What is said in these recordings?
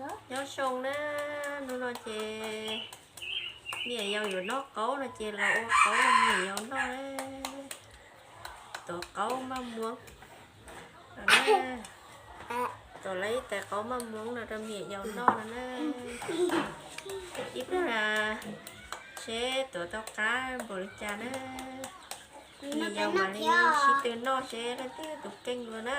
Nyob zoo na, hnub no ces me nyuam yaus yuav noj qaub no ces los ua qaub rau me nyuam yaus noj na. Tuav qaub maj muab no na, tuav lawv ib tais qaub maj muab no rau me nyuam yaus noj no na. Ib pliag seb tuav tau qab npaum li cas na. Me nyuam yaus mam li sib tw noj seb leej twg tus keej dua na.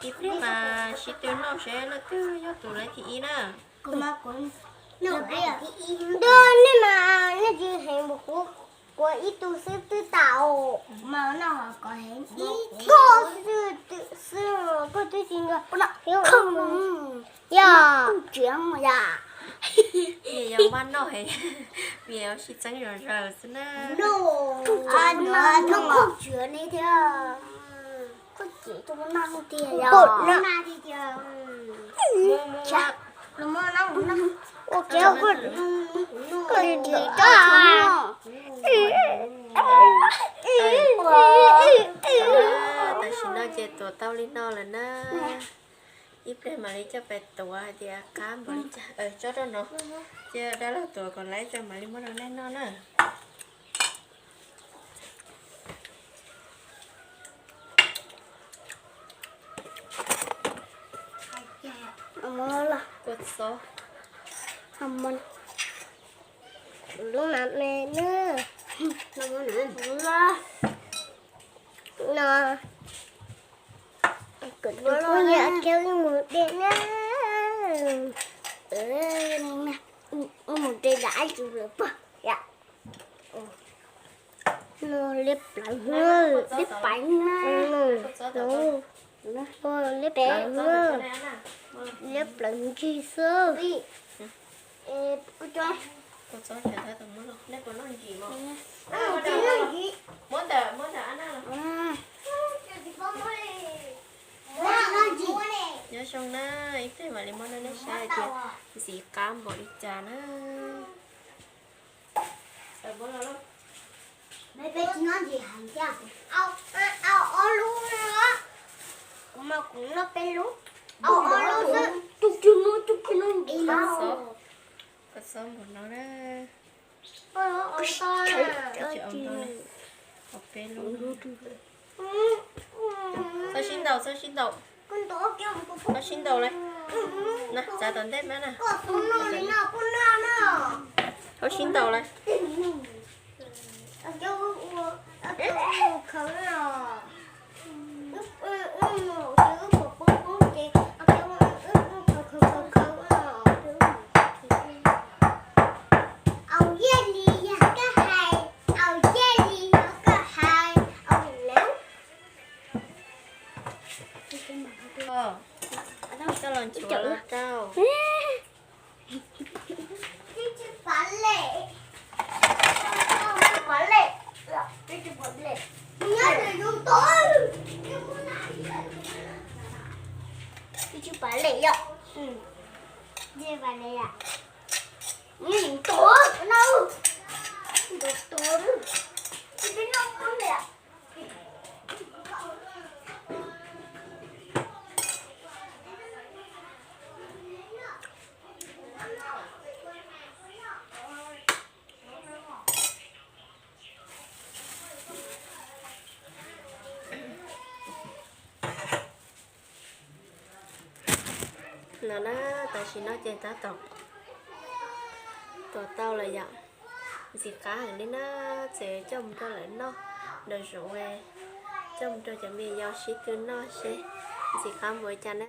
Ib pliag mas sib tw noj seb leej twg yog tus lawv thib ib na. Nej mas nej tsis heev npaum kuv, kuv ib tug xwb twb tau. Koj xwb, koj twb tsis nco. Yog, yog maj noj, me nyuam yaus sib txeeb zom zaws xwb na. Ua kev koj li dim. Tam sim no ces tuav tau li no lawm na. Ib pliag mam li coj pais tuav hais tias qab npaum li cas tso rau no, ces dab laug tuav kom laiv tso mam li muab rau nej noj na. Kua txob, lub mam me na, no, kuv tus phooj ywg Kiab wb mus de na, wb mus de dab tsi lawm pog. Liab plawv, liab plawv, liab plawv, liab plawv ncig xwb. Nyob zoo na, ib pliag mam li muab rau nej saib hais tias ntxim qab npaum li cas na. Peb tsis noj ntsis heev thiab. Au, au ob lub no. Kuv mas kuv noj peb lub. Au ob lub xwb. Tus twg noj, tus twg noj ntsis no. Kua txob npaum no na. Au peb lub. Txhob sib ntaus, txhob sib ntaus. Txhob sib ntaus lawm. Na, txav tom ntej mas na. Txhob sib ntaus lawm. Coj los nchuav rau. No na, tam sim no ces tab tom tuav tau lawm yom. Ntxim qab heev li na, txawm coj mus rau lawv noj nraum zoov, coj mus rau cov me nyuam yaus sib tw noj seb ntxim qab npaum li cas na.